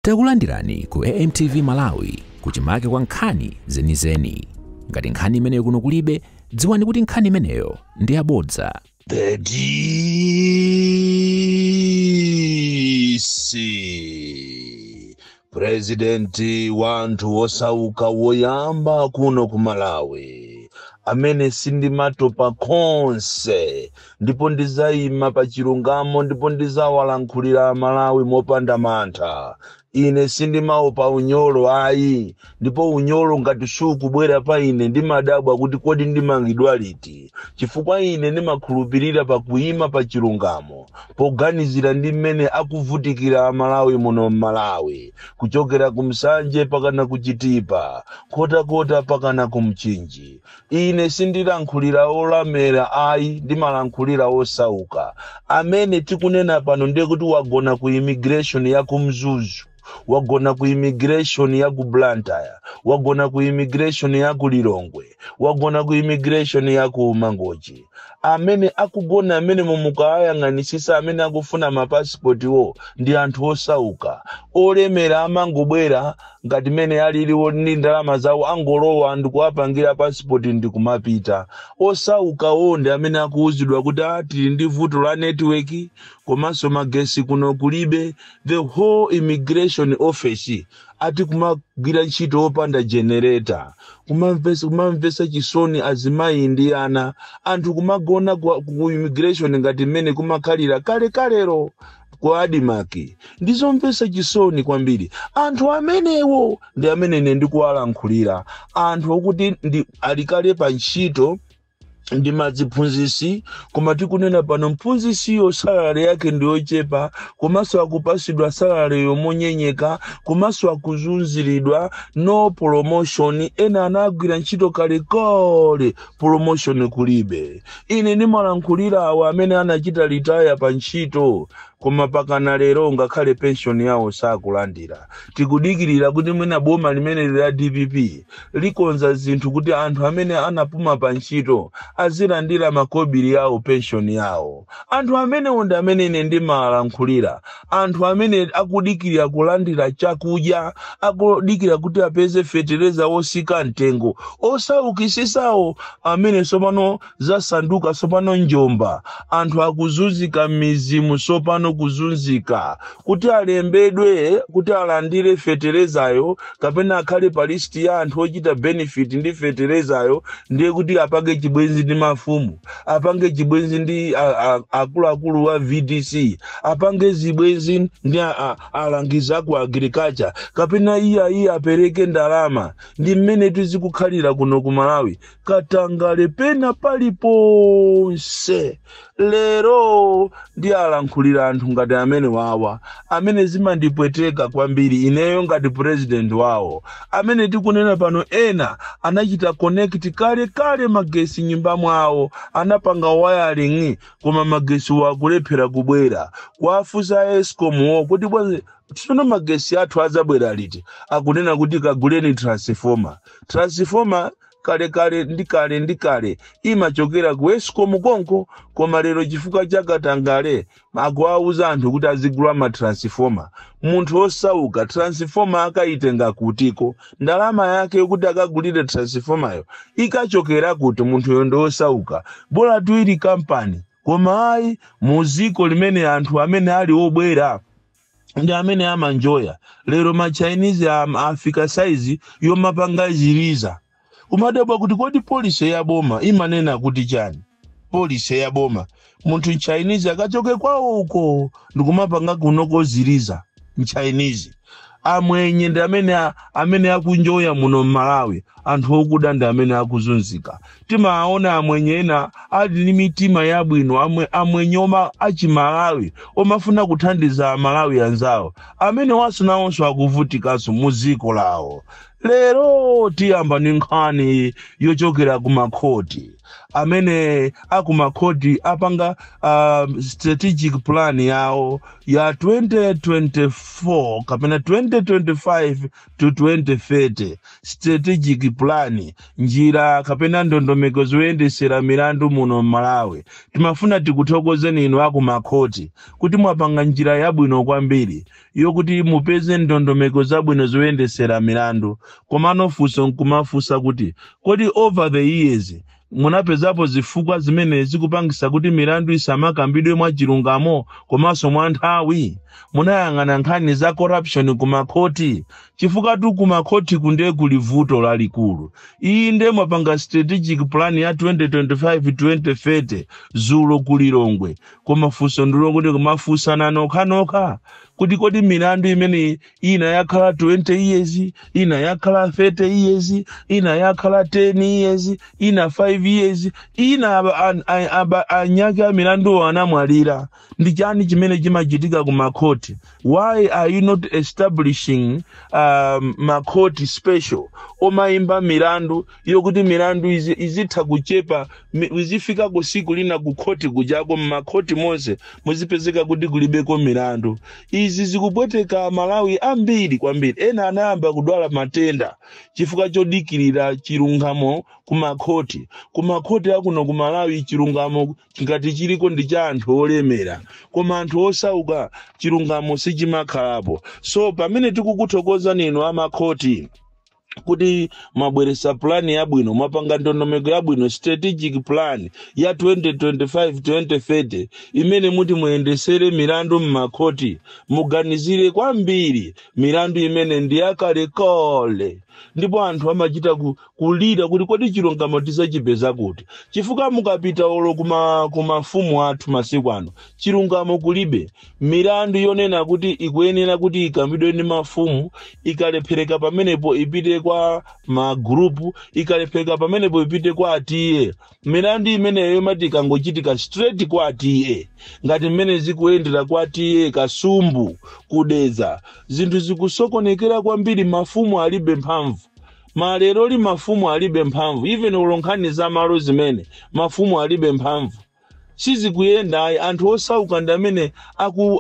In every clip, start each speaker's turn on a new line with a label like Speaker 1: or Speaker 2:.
Speaker 1: Takulandirani ku AMTV Malawi, kuchimake kwa nkhani zenizeni. Ngati nkhani imeneyo kuno kulibe, dziwani kuti nkhani imeneyo ndi yabodza.
Speaker 2: The DC President wanthu wosauka woyamba kuno ku Malawi, amene sindimatopa konse, ndipo ndizayima pa chilungamo, ndipo ndizawalankhulira Malawi mopanda mantha. Ine sindimaopa unyolo ayi, ndipo unyolo ngati sukubwera pa ine, ndimadabwa kuti kodi ndimangidwa liti, chifukwa ine ndimakhulupirira pakuyima pa chilungamo, poganizira ndi mmene akuvutikira Amalawi muno m'Malawi, kuchokera ku Msanje pakana ku Chitipa, Nkhotakota pakana ku Mchinji. Ine sindilankhulira olamera ayi, ndimalankhulira osauka. Amene tikunena pano ndiye kuti wagona ku immigration ya ku Mzuzu, wagona ku immigration ya ku Blantyre, wagona ku immigration ya ku Lilongwe, wagona ku immigration ya ku Mangochi. Amene akugona amene mumukayang'anisisa, amene akufuna mapasipotiwo ndi anthu osauka. Olemera amangobwera ngati mene aliliwo ndi ndalama zawo, angolowa ndikuwapangira pasipoti ndikumapita. Osaukawo ndi amene akuwuzidwa kuti tili ndi vuto la network, komanso magesi kuno kulibe. The whole immigration office ati kumagwira ntchito opanda generator. Kumamvesa chisoni azimayi ndi ana anthu kumagona ku immigration ngati mmene kumakhalira kalekalero ku ADMARC. Ndizomvesa chisoni kwambiri. Anthu amenewo ndi amene ine ndikuwalankhulira, anthu okuti ndi alikale pa ntchito ndi madziphunzisi, koma tikunena pano mphunzisiyo salary yake ndiyochepa, komanso akupasidwa salary yomonyenyeka, komanso akuzunziridwa, no promotion. Ena anagwira ntchito kalekale, promotion kulibe. Ine ndimalankhulira awo amene anachita retire pa ntchito, koma pakana lero ngakhale pension yawo sakulandira. Tikudikirira kuti mwina boma limene la DPP likonza zinthu kuti anthu amene anapuma pa ntchito azilandira makobiri yawo, pension yawo. Anthu amenewo ndi amene ine ndimalankhulira, anthu amene akudikirira kulandira chakudya, akudikira kuti apeze fetereza wosika mtengo, osaukisisawo amene sopano zasanduka sopano njomba. Anthu akuzunzika m'mizimu sopano, kuzunzika kuti alembedwe kuti alandire feterezayo kapena akhale pa list ya anthu ochita benefit ndi feterezayo, ndiye kuti apange chibwenzi ndi mafumu, apange chibwenzi ndi akuluakulu wa VDC, apange zibwenzi ndi alangizi aku agriculture, kapena iye apereke ndalama. Ndi mmene tizikukhalira kuno ku Malawi, katangale pena paliponse. Lero ndi alankhulira anthu ngati amene wawa, amene zimandipweteka kwambiri ineyo ngati president wawo, amene tikunena pano ena anachita connect kale kale magesi nyumba mwawo, anapanga wiring, koma magesi wakulephera kubwera. Kwafusa ESCOM wo kuti bwanji tsono magesi athu adzabwera liti? Akunena kuti kaguleni transformer. Transformer kale kale ndi kale ndi kale imachokera ku ESCOM konko, koma lero chifukwa cha katangale akuwauza anthu kuti azigula ma transformer. Munthu osauka transformer akayitenga kutiko? Ndalama yake yokuti akagulire transformayo ikachokera kuti? Munthuyo ndi osauka, bola tuili kampani. Koma ayi, muziko limene anthu amene ali obwera ndi amene amanjoya. Lero ma Chinese afika size yomapanga ziliza. Umadabwa kuti kodi policy ya boma imanena kuti chani? Policy ya boma, munthu mChinese akachoke kwawo uko ndikumapanga kunoko ziliza mChinese. Amwenye ndi amene akunjoya muno m'Malawi, anthu okuda ndi amene akuzunzika. Timaona amwenye ena ali ndi mitima yabwino, amwenye oma achimalawi omafuna kuthandiza Amalawi anzawo, amene waso nawonso akuvutikanso mu dziko lawo. Lero tiyamba ndi nkhani yochokera ku makhoti. Amene akumakhoti apanga strategic plan yawo ya 2024 kapena 2025 to 2030 strategic plan, njira kapena ndondomeko zoyendesera milandu muno m'Malawi, timafuna tikuthokozeni inu akumakhoti kuti mwapanga njira yabwino kwambiri yokuti mupeze ndondomeko zabwino zoyendesera milandu. Komano funso nkumafunsa kuti, kodi over the years munapezapo zifukwa zimene zikupangisa kuti milandu isamakambidwe mwa chilungamo komanso mwa nthawi? Munayang'ana nkhani za corruption kumakhoti? Chifukwa tu kumakhoti kunde kuli vuto lalikulu. Iyi nde mwapanga strategic plan ya 2025 2030 zulo kulilongwe, koma funso ndilokuti kumafunsana nokhanokha kuti, kodi milandu imene ina yakhala 20 years, ina yakhala 30 years, ina yakhala 10 years, ina 5 years, ina anyake a milanduwo anamwalira, ndi chani chimene chimachitika ku makhoti? Why are you not establishing makhoti special omayimba milandu yokuti milandu izitha kuchepa, izifika ku siku lina ku khoti kujako, mmakhoti monse muzipezeka kuti kulibeko milandu? Izi zikupweteka Malawi ambiri kwambiri. Ena anayamba kudwala matenda chifukwa chodikirira chilungamo kumakhoti. Kumakhoti akuno ku Malawi, chilungamo ngati chiliko ndi cha anthu olemera, koma anthu osauka chilungamo sichimakhalapo. So pamene tikukuthokozani inu amakhoti kuti mwabweresa plan yabwino, mwapanga ndondomeko yabwino, strategic plan ya 2025 2030 imene muti muyendesere milandu mmakhoti, muganizire kwambiri milandu imene ndi yakalekale ndipo anthu amachita kulira kuti, kodi chilungamo tisachipeza kuti? Chifukwa mukapita olo kuma mafumu athu masiku ano, chilungamo kulibe. Milandu yonena kuti ikuyenera kuti ikambidwe ndi mafumu, ikalephereka pamenepo ipite kwa magrupu, ikalephereka pamenepo ipite kwa a T/A. Milandu imeneyo imati ikangochitika, straight kwa a T/A, ngati mmene zikuyendera kwa T/A Kasumbu kudeza. Zinthu zikusokonekera kwambiri. Mafumu alibe mphamvu maleroli, mafumu alibe mphamvu. Even olo nkhani za malo zimene mafumu alibe mphamvu, sizikuyenda ayi. Anthu osauka ndi amene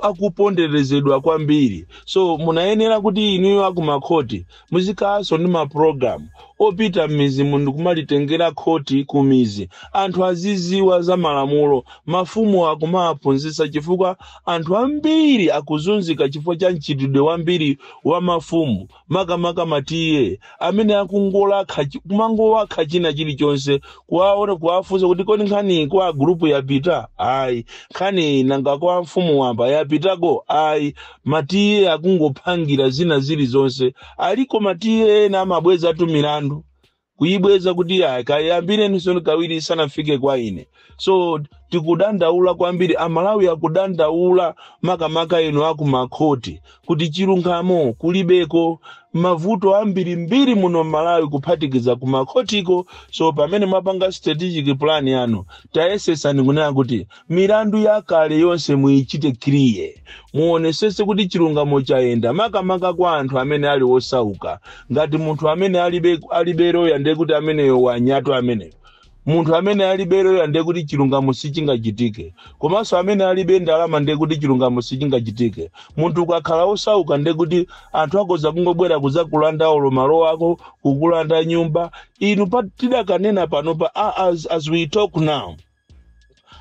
Speaker 2: akuponderezedwa kwambiri. So munayenera kuti inuyo akumakhoti muzikhalanso ndi mapulogalamu opita m'mizi munthu kumalitengera khoti kumizi, anthu aziziwa za malamulo, mafumu akumaphunzitsa, chifukwa anthu ambiri akuzunzika chifukwa cha mchitidwe wambiri wa mafumu, makamaka ma T/A amene akungolakha, kumangowakha china chilichonse. Kuwaona, kuwafunsa kuti, kodi nkhani kwa gulupu yapita? Ayi. Nkhani nanga kwa mfumu wamba yapitako? Ayi. Ma T/A akungophangira zina zilizonse. Aliko ma T/A ena amabweza tu milandu, kuyibweza kuti ayi, kayambireninso kawiri isanafike kwa ine. So tikudandaula kwambiri, Amalawi akudandaula, makamaka inu akumakhoti, kuti chilungamo kulibeko. Mavuto ambirimbiri muno Malawi, kuphatikiza kumakhotiko. So pamene mwapanga strategic plan yanu, tayesesani kunena kuti milandu yakale yonse muyichite clear, muonesese kuti chilungamo chayenda, makamaka kwa anthu amene ali osauka. Ngati munthu amene alibe loya, ndiye kuti ameneyo wanyato ameneyo. Munthu amene alibe loya, ndiye kuti chilungamo sichingachitike. Komanso amene alibe ndalama, ndiye kuti chilungamo sichingachitike. Munthu ukakhala osauka, ndiye kuti anthu akoza kungobwera kuzakulanda olo malo ako, kukulanda nyumba. Inu tidakanena panopa, as we talk now,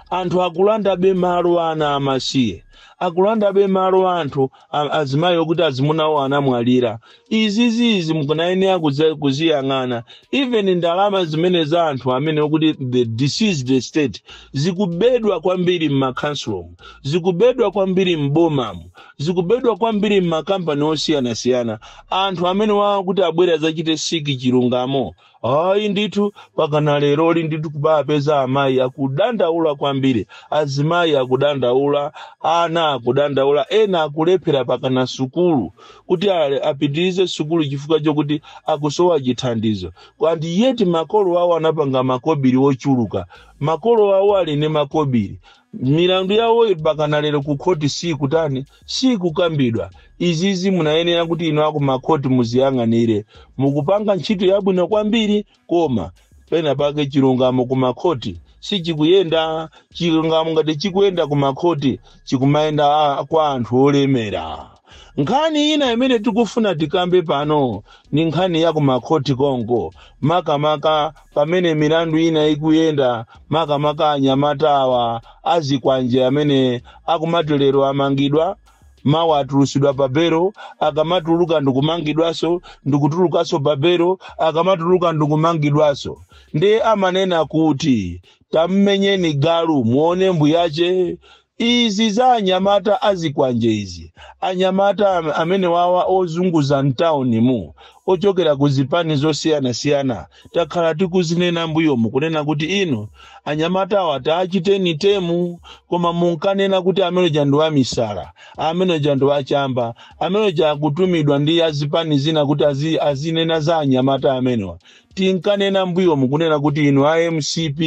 Speaker 2: anthu akulandabe malo, ana amasiye akulandabe malo, anthu azimayi okuti azimunawo anamwalira. Izizizi mukunayenera kuziyang'ana. Even ndalama zimene za anthu amene okuti the deceased estate zikubedwa kwambiri m'makansulomu, zikubedwa kwambiri m'bomamu, zikubedwa kwambiri m'makampani osiyanasiyana. Anthu amene wawa kuti abwere adzachite seek chilungamo, ayi ndithu, pakana leroli ndithu kubapeza amayi akudandaula kwambiri, azimayi akudandaula, ana akudandaula, ena akulephera pakana sukulu kuti apitirize sukulu chifukwa chokuti akusowa chithandizo. And yet makolo awo anapanga makobiri ochuluka, makolo awo ali ndi makobiri. Milandu yawo pakana lero ku khoti sikutani, sikukambidwa. Izizi munayenera kuti inu aku makhoti muziyang'anire. Mukupanga ntchito yabwino kwambiri, koma Pena pake chilungamo kumakhoti sichikuyenda. Chilungamo ngati chikuyenda kumakhoti, chikumayenda kwa anthu olemera. Nkhani ina imene tikufuna tikambe pano ni nkhani ya kumakhoti konko, makamaka pamene milandu ina ikuyenda, makamaka anyamata awa azikwanje amene akumati lero amangidwa, mawa atulusidwa pa belo, akamatuluka ndikumangidwaso, ndikutulukaso pa belo, akamatuluka ndikumangidwaso. Ndiye amanena kuti tammenyeni galu muone mbuyache. Izi za anyamata azikwanje izi, anyamata amene wawa ozunguza mtawuni mu, ochokera ku zipani zosiyanasiyana, takhala tikuzinena mbuyomu kunena kuti inu anyamata awa taachiteni temu, koma munkanena kuti ameneja ndi wamisala, ameneja ndi wachamba, ameneja akutumidwa ndi azipani zina kuti azinena za anyamata amenewa. Tinkanena mbuyomu kunena kuti inu a MCP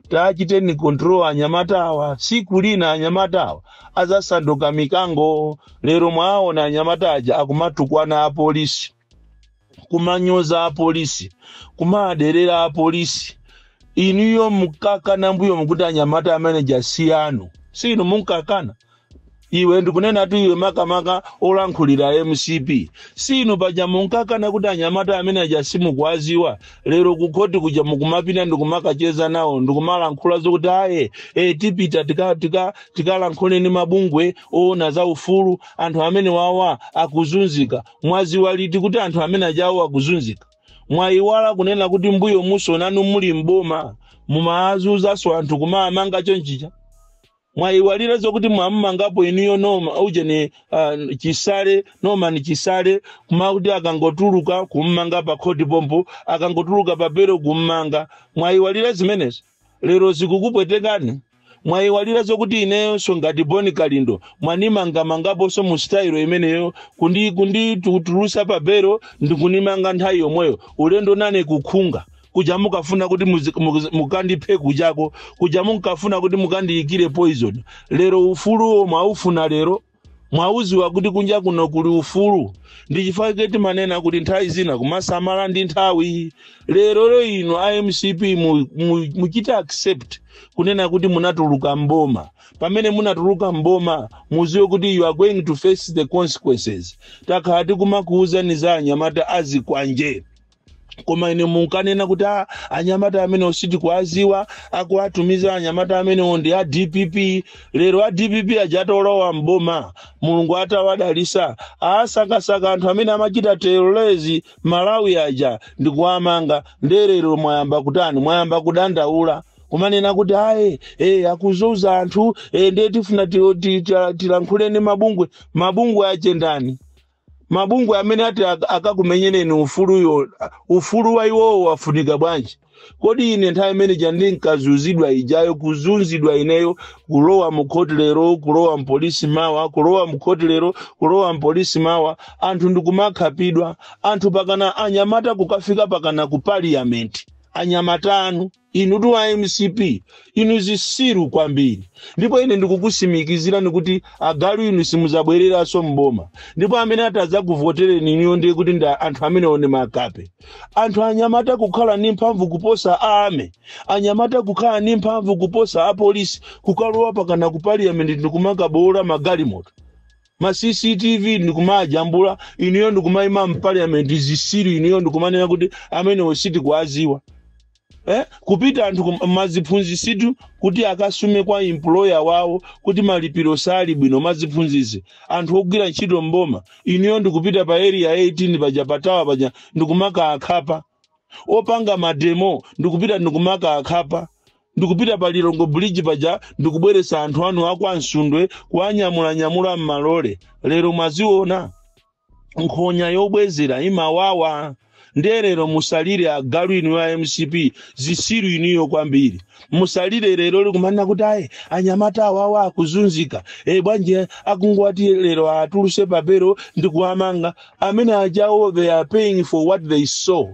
Speaker 2: taachiteni control anyamata awa, siku lina anyamata awa azasanduka mikango. Lero mwaona anyamata aja akumatukwana apolisi, kumanyoza apolisi, kumaderera apolisi. Inuyo mukakana mbuyo mukuti anyamata amene siyanu, sinu munkakana. Iwe ndikunena tu iwe, makamaka olankhulira MCP, sinu paja munkakana kuti anyamata amene aja simukuwaziwa? Lero kukhoti kuja mukumapita ndikumakacheza nawo, ndikumalankhula zokuti aye tipita tikalankhule ndi mabungwe oona za ufulu, anthu amene wawa akuzunzika. Mwaziwa liti kuti anthu amene ajawo akuzunzika? Mwayiwala kunena kuti mbuyo muso nanu muli mboma mumazunzanso anthu, kumamanga chonchicha? Mwayiwalira zokuti mwammangapo inuyo noma ujeni Chisale, Norman Chisale, kumakuti akangotuluka kummanga pa khoti pompo, akangotuluka pa belo kummanga? Mwayiwalira zimenezo? Lero zikukupwetekani. Mwayiwalira zokuti ineyonso ngati Boni Kalindo mwanimangamangaponso mu style imeneyo, kundi tulusa pa belo ndikunimanga nthawi yomweyo, ulendo nane kukhunga kuja mukafuna kuti mukandiphe kujako, kuja munkafuna kuti mukandiyikire poison. Lero ufuluwo mwaufuna, lero mwauziwa kuti kunja kuno kuli ufulu. Ndi chifukwa chake timanena kuti nthawi zina kumasamala ndi nthawi. Lero ino a MCP muchita accept kunena kuti munatuluka mboma. Pamene munatuluka mboma, muziwe kuti you are going to face the consequences. Takhala tikumakuwuzani za anyamata azikwanje, koma ine munkanena kuti anyamata amene sitikuwaziwa, akuwatumiza anyamata amenewo ndi a DPP. Lero a DPP aja atolowa mboma, Mulungu atawadalisa, asakasaka anthu amene amachita terrorize Malawi aja ndikuwamanga. Nderero mwayamba kutani? Mwayamba kudandaula, kumanena kuti aye akuzunza anthu, ndiye tifuna tilankhuleni mabungwe. Mabungwe achendani? Mabungwe amene ati akakumenyereni ufuluyo, ufulu wa iwowo wafunika bwanji? Kodi ine nthawi imene ija ndinkazunzidwa ijayo, kuzunzidwa ineyo, kulowa mu khoti lero, kulowa mpolisi mawa, kulowa mu khoti lero, kulowa mpolisi mawa, anthu ndikumakhapidwa, anthu pakana anyamata kukafika pakana ku parliament, anyamata anu inu tu a MCP, inu zisiru kwambiri. Ndipo ine ndikukusimikizirani kuti agalu inu simuzabwereranso mboma, ndipo amene atadzakuvotereni inuyo ndiye kuti nda anthu amenewo ndi makape. Anthu anyamata kukhala ndi mphamvu kuposa army, anyamata kukhala ndi mphamvu kuposa apolisi, kukalowa pakana ku parliament ndikumakabola magalimoto, ma CCTV ndikumajambula, inuyo ndikumayima mparliament, zisiru inuyo, ndikumanena kuti amenewo sitikuwaziwa? Kupita anthu maziphunzisitu kuti akasume kwa employer wawo kuti malipiro sali bwino, maziphunzisi, anthu ogwira ntchito mboma, inuyo ndikupita pa Area 18 paja, patawa paja, ndikumaka akhapa. Opanga ma demo ndikupita ndikumaka akhapa, ndikupita pa Lilongwe Bridge paja, ndikubweresa anthu anu akwansundwe kuwanyamulanyamula m'malole. Lero mwaziona nkhonya yobwezera imawawa. Ndiye lero musalire agalu inu ya MCP, zisiru inuyo kwambiri. Musalire lero likumanena kuti ayi, anyamata awawa akuzunzika, bwanji akungwati lero atuluse papero ndikuwamanga? Amene ajawo, they are paying for what they saw.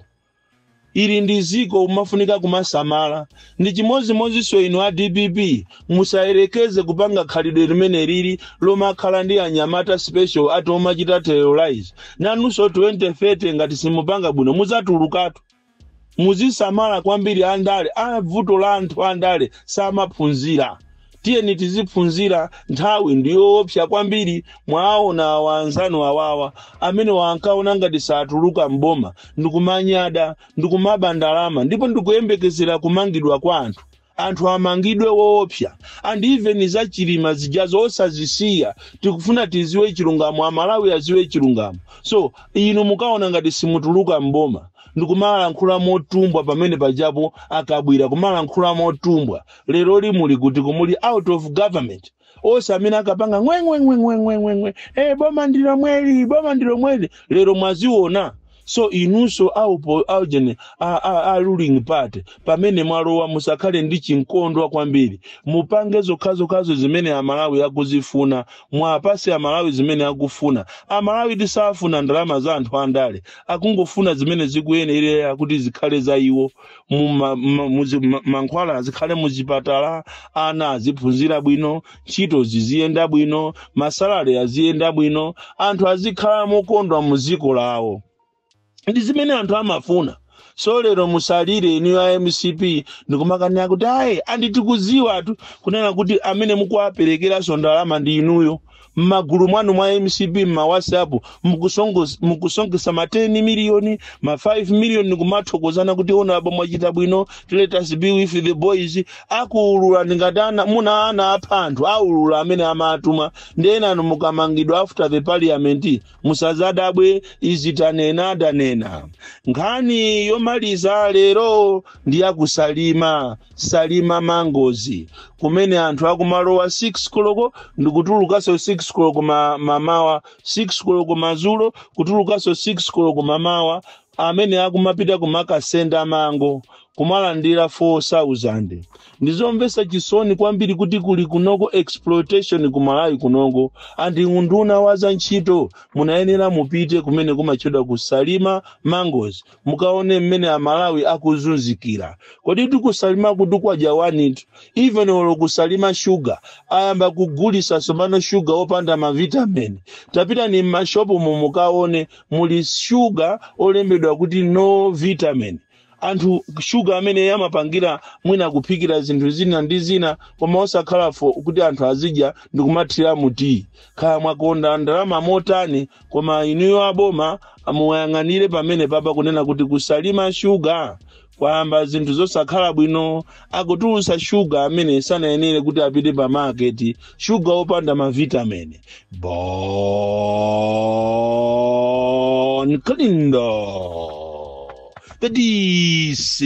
Speaker 2: Ili ndi ziko, umafunika kumasamala. Ndi chimodzimodzinso inu a DPP, musayerekeze kupanga khalidwe limene lili lomakhala ndi anyamata special ati omachita terrorize. Nanunso 2030 ngati simupanga bwino muzatulukatu. Muzisamala kwambiri andale. Vuto la anthu andale, samaphunzira. Tiyeni tiziphunzira, nthawi ndiyoopsa kwambiri. Mwaona wanzanu awawa amene wankaona ngati satuluka mboma, ndikumanyada, ndikumaba ndalama, ndipo ndikuyembekezera kumangidwa kwa anthu. Anthu amangidwe woopsa, and even za Chilima zijazo osazisiya. Tikufuna tiziwe chilungamo, Amalawi aziwe chilungamo. So inu mukaona ngati simutuluka mboma, ndikumalankhula motumbwa pamene pajapo, akabwira kumalankhula motumbwa. Lero limuli kuti kumuli out of government. Onse amene akapanga ngwengwengwengwengwengwe, boma ndilo mweli, boma ndilo mweli, lero mwaziona. So inunso aupo aujene a ruling party, pamene mwalowa, musakhale ndi chinkondwa kwambiri. Mupange zokhazokhazo zimene Amalawi akuzifuna, mwapase Amalawi zimene akufuna. Amalawi tisafuna ndalama za anthu andale, akungofuna zimene zikuyenerera kuti zikhale za iwo. Mankhwala azikhale muzipatala, ana aziphunzira bwino, ntchito ziziyenda bwino, ma salary aziyenda bwino, anthu azikhala mokondwa mu dziko lawo. Ndi zimene anthu amafuna. So lero musalire inu a MCP ndikumakanira kuti ayi, anditikuziwatu kunena kuti amene mukuwaperekeranso ndalama ndi inuyo. M'magulu mwanu mwa MCP, mma WhatsApp, mukusongesa ma 10 miliyoni, ma 5 miliyoni, kumathokozana kuti ona abo mwachita bwino, let us be with the boys. Akuulula ndingati ana muna ana apha anthu, aulula amene amatuma. Ndena anu mukamangidwa after the parliament, musazadabwe. Izi tanena, tanena. Nkhani yomaliza lero ndi yakusalima, Salima Mangozi, kumene anthu akumalowa 6 koloko ndikutulukanso 6 koloko mamawa, 6 koloko madzulo, kutulukanso 6 koloko mamawa, amene akumapita kumakasenda mango kumalandira 4000. Ndizomvetsa chisoni kwambiri kuti kuli kunoko exploitation kumalawi kunoko. And unduna wa za ntchito, munayenera mupite kumene kumatchedwa kusalima Mangoes, mukaone mmene Amalawi akuzunzikira. Kodi tikusalima kuti kwadya wanitu? Even olo kusalima shuga, ayamba kugulisa somano shuga opanda ma vitamin. Tapita ni m'mashopu mukaone, muli shuga olembedwa kuti no vitamin. Anthu shuga amene amapangira mwina kuphikira zinthu zina ndi zina, koma osakhala for kuti anthu azidya ndikumathira mu tii. Kaya mwakonda ndalama motani, koma inuyo aboma muyang'anire pamene papa kunena kuti kusalima shuga kwayamba zinthu zosakhala bwino. Akutulutsa shuga amene sanayenere kuti apite pa market, shuga opanda ma vitamin. Bon Kalindo, the DC,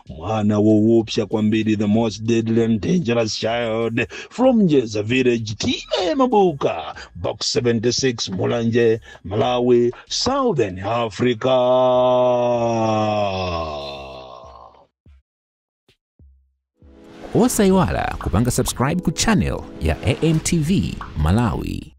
Speaker 2: mwana woopsa kwambiri, the most deadly and dangerous child from Njeza village, T/A Mabuka, Box 76, Mulanje, Malawi, Southern Africa.
Speaker 1: Osayiwala kupanga subscribe ku channel ya AMTV Malawi.